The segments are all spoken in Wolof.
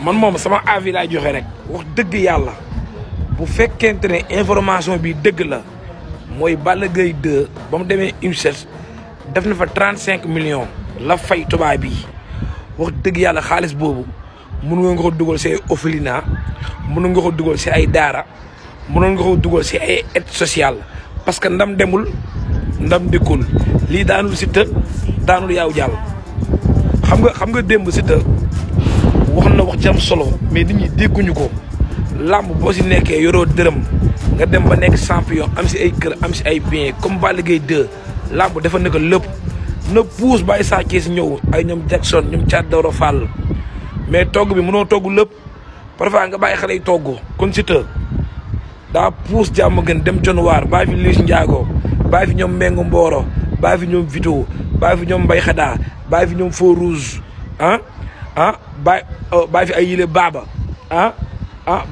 man moom sama avis laay joxe rek wax dëgg yàlla bu fekkente ne information bi dëgg la mooy Balla Gaye 2 ba mu demee INSET def na fa 35 millions la fay tubaab bi wax dëgg yàlla xaalis boobu mënu nga ko dugal si ay orphelinat mënu nga ko dugal si ay daara mënoon nga ko dugal si ay aide sociale parce que ndam demul ndam dikkul lii daanul Siteu daanul yaaw jàll xam nga démb Siteu wax na wax jam solo mais nit ñi dégguñu ko làmb boo si nekkee yoroo dërëm nga dem ba nekk champion am si ay kër am si ay bien comme Balla Gaye 2 làmb dafa nekk lépp na puus bàyyi Sa Thiès ñëw ay ñoom Jackson ñoom Thiat Daouda Fall mais togg bi mënoo togg lépp parfois nga bàyyi xale yi togg kon Siteu daa puus jàmm gën dem Dionewar bàyyi fi Liss Ndiago bàyyi fi ñoom Mbengue Mboro bàyyi fi ñoom Vito bàyyi fi ñoom Mbaye Xada bàyyi fi ñoom Feu Rouge bàyyi fi ay yile Baba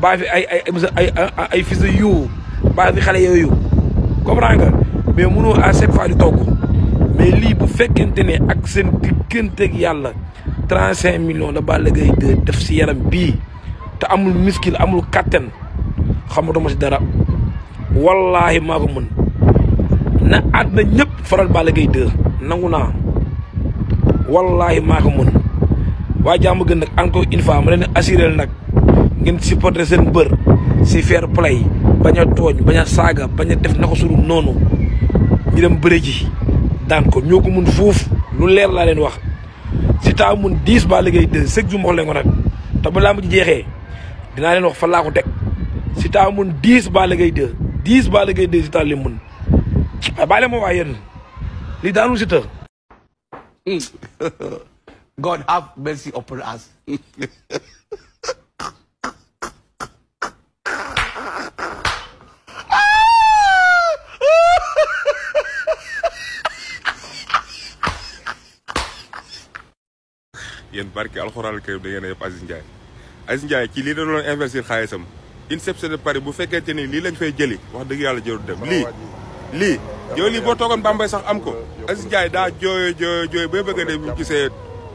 bàyyi fi ay fils de you bàyyi fi xale yooyu comprends nga mais mënoo à chaque fois di togg mais lii bu fekkente ne ak seen digganteeg yàlla 35 millions la Balla Gaye 2 def si yaram bii te amul miskil amul kattan xamatuma si dara wallaahi maa ko mën na àdduna ñëpp faral Balla Gaye 2 nangu naa wallaahi maa ko mën waa jàmm gën nag encore une fois ma leen assuré nag ngeen supporter seen bër si fair play bañ a tooñ bañ a saaga bañ a def na ko suru noonu ñu dem bëre ji daan ko ñoo ko mun foofu lu leer laa leen wax si taa mun 10 Balla Gaye 2 chaque jour ma wax leen ko nag te ba laa ma ci jeexee dinaa leen wax fan laa ko teg si taa mun 10 Balla Gaye 2 10 Balla Gaye 2 si taa li mun waaye bàyyi leen ma waa yéen li daanul si të God have mercy upon us. yéen barki alxuraan kër da ngeen a yëpp Aziz Ndiaye ci lii da doon investir xaalisam INSEP de Paris bu fekkente ni lii lañ fay jëli wax dëgg yàlla jërul dem lii yow lii boo toogoon Bambey sax am ko Aziz Ndiaye daa jooy bay bëgg a dee bu gisee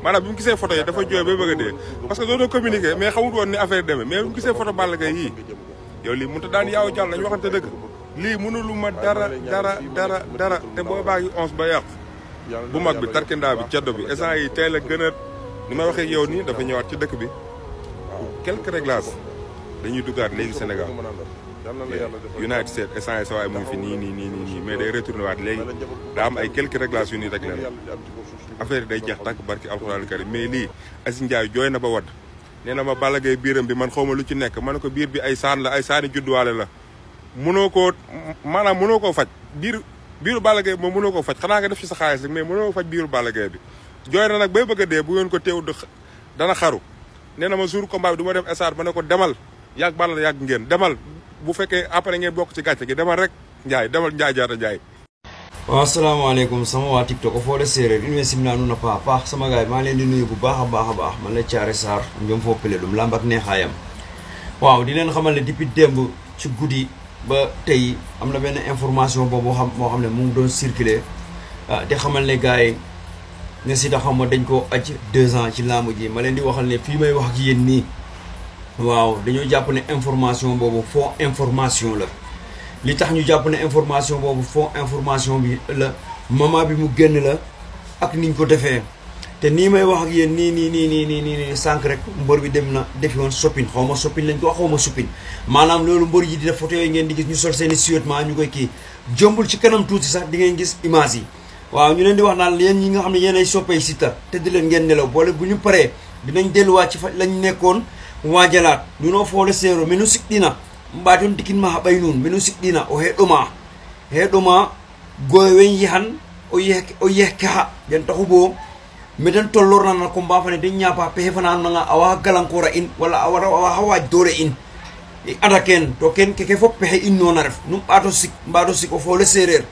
maanaam bi mu gisee photo yi dafa jooy bay bëgg a dee parce que doon communiqué mais xamut woon ni affaire demee mais bi mu gisee photo Balla Gaye yii yow lii mënut a daan yaaw jàll nañu waxante dëgg lii mënulu ma dara te boo baa ngi 11 ba yàqu bu mag bi tarkindaa bi caddo bi instant yi tey la gën a ni may waxee yow nii dafa ñëwaat ci dëkk bi quelques réglages dañuy duggaat léegi Sénégal United States essence sa waay mu ngi fi nii mais day retourné waat léegi daa am ay quelques réglages yu nii rek leen affaire yi day jeex tàkk barki alxuraan karim mais lii Aziz Ndiaye jooy na ba wadd nee na ma Balla Gaye biiram bi man xaw ma lu ci nekk ma ne ko biir bi ay saan la ay saani judduwaale la mënoo koo faj biiru Balla Gaye moom mënoo koo faj xanaa nga def ci sa xaalis rek mais mënoo faj biiru Balla Gaye bi jooy na nag bay bëgg a dee bu ngeen ko teew dana xaru nee na ma jour combat bi du ma dem estar ma ne ko demal yàgg Balla yàgg ngeen demal bu fekkee après ngeen bokk ci gàcce gi demal rek demal Ndiaye jaata Ndiaye. waaw asalaamaaleykum sama waa TikTok o foole séeréer in way simna nuun a paax sama gaay maa leen di nuyu bu baax a baax man la Thiaré Sarr njom foo pele ɗum lamb ak neexaayam waaw di leen xamal ne depuis démb ci guddi ba tey am na benn information boobu moo xam ne mu ngi doon circuler te xamal ne gars yi ne Siteu xam ma dañ koo aj 2 ans ci lamb ji ma leen di waxal ne fii may wax ak yéen nii waaw dañoo jàpp ne information boobu faux information la li tax ñu jàpp ne information boobu faux information bi la moment bi mu génn la ak niñ ko defee te nii may wax ak yéen nii sànq rek mbër bi dem na defi woon shopping xaw ma shopping lañ ko wax xaw ma shopping maanaam loolu mbër yi di def photo yooyu ngeen di gis ñu sol seen i suétement ñu koy kii jombul ci kanam tuuti sax di ngeen gis image yi waaw ñu leen di wax naan yéen ñi nga xam ne yéen ay soppay Siteu te di leen ngeen nelaw boole bu ñu paree dinañ delluwaat ci fa lañ nekkoon waajalaat dunoo foole seero menu sikɗina mbaton tikinma ha ɓay nun menu sikɗina o heɗoma goye wen yahan o yehke ha yen taxu bo meden tollornana ko mbafane den ñapa pexe fananaga awa galankora in walla awa hawaj doole in i anda ken to ken keke fop pexe in nona ref num mbato sik o foole sereer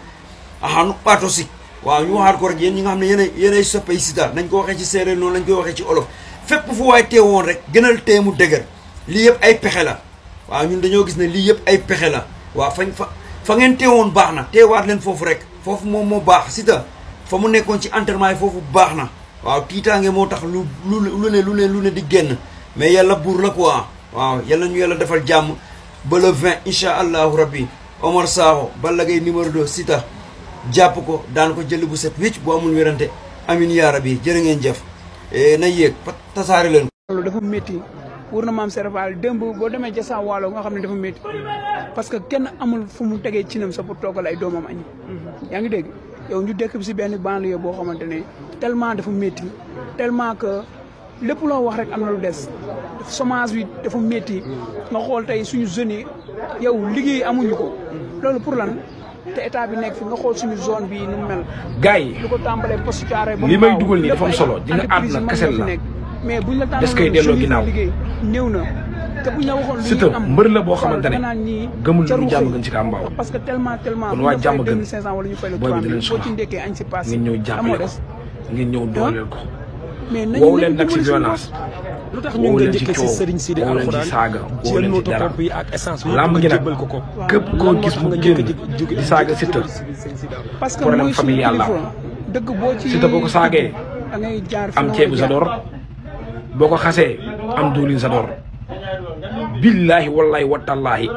aha num ɓato sik waaw ñu waxaat ko rek yéen ñi nga xam ne yéenay soppay Siteu nañ ko waxee ci séeréer noonu lañ koy waxee ci olof fépp fu waay teewoon rek gënal teemu dëgër lii yëpp ay pexe la waaw ñun dañoo gis ne lii yëpp ay pexe la waaw fa ngeen teewoon baax na teewaat leen foofu rek foofu moom moo baax Siteu fa mu nekkoon ci entraînement yi foofu baax na waaw tiitaange moo tax lu ne di génn mais yàlla buur la quoi waaw yàlla ñu yàlla defal jàmm ba le 20 incha allahu rabbi Omar Sakho Balla Gaye numéro 2 Siteu jàpp ko daan ko jël bu set wicc bu amul wérante amin yaa rabbi jërë ngeen jëf na yéeg tasaare leen loolu dafa métti wóor na maam Serapal démb boo demee ca saa waalo nga xam ne dafa métti parce que kenn amul fu mu tegee cinam sa pour toogal ay doomam añ yaa ngi dégg yow ñu dëkk bi si benn banlieue boo xamante ne tellement dafa métti tellement que lépp loo wax rek am na lu des chômage bi dafa métti nga xool tey suñu jeunes yi yow liggéey amuñu ko loolu pour lan te état bi nekk fi nga xool suñu zone bi nu mu mel. gars yi lu ko tàmbalee poste carré ba li may dugal nii dafa am solo di nga àdduna kese la mais buñ la des koy delloo ginnaaw liggéey néew na te buñ la waxoon Siteu mbër la boo xamante ne gëmul lu jàmm gën ci Kambaaw parce que tellement kon waa jàmm gën 2500 wala ñu fay la booy bi di leen 3000 boo ci ndekkee añ si pass ngeen ñëw jàppale ko ngeen ñëw dooleel ko mais woowu leen nag si violence lu tax ñu nga njëkkee si Serigne Sidi Alxuraan saaga jël moto pompe yi ak essence bi lamb gi nag jëbbal ko ko képp koo gis mu génn di saaga Siteu parce que problème mooy familial la dëgg boo ci Siteu boo ko saagee da ngay jaar am ceebu Zador boo ko xasee am diwlin Zador billaahi wallaahi watallaahi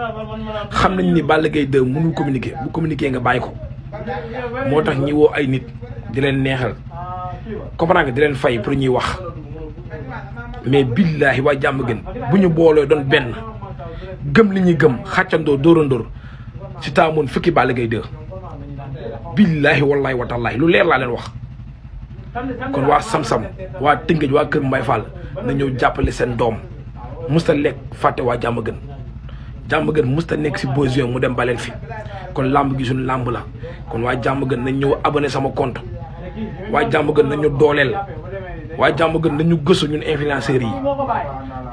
xam nañ ni Balla Gaye 2 mënul communiquer bu communiquer nga bàyyi ko moo tax ñi woo ay nit di leen neexal comprendre nga di leen fay pour ñuy wax mais billaahi waa jàmm gën bu ñu booloo doon benn gëm li ñuy gëm xàccandoo dóorandóor si taamoon fukki Balla Gaye 2 billaahi wallaahi watallaahi lu leer laa leen wax kon waa Sam-Sam waa Tëngéej waa Kër Mbaye Fall na ñëw jàppale seen doom musta lekk fàtte waa jàmm gën musta nekk si besoin mu dem baleen fi kon làmb gi suñu làmb la kon waa jàmm gën nañ ñëw abonné sama compte waa jàmm gën nañu dooleel waa jàmm gën nañu gëstu ñun influenceurs yi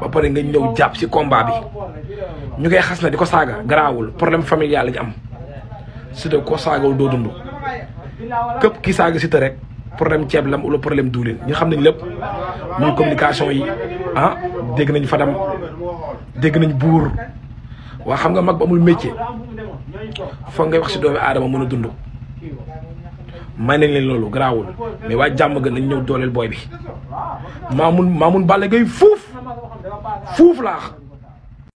ba pare nga ñëw jàpp si combat bi ñu koy xas na di ko saaga garaawul problème familial la ñu am Siteu ko saagawul doo dund képp ki saaga Siteu rek problème ceeb lam wala problème duulin ñu xam nañ lépp muy communication yi ah dégg nañ Fadam dégg nañ buur waa xam nga mag ba amul métier foog ngay wax si doomi aadama mën a dund may nañ leen loolu garaawul mais waa jàmm gën nañ ñëw dooleel booy bi maamun Balla Gaye fuuf laax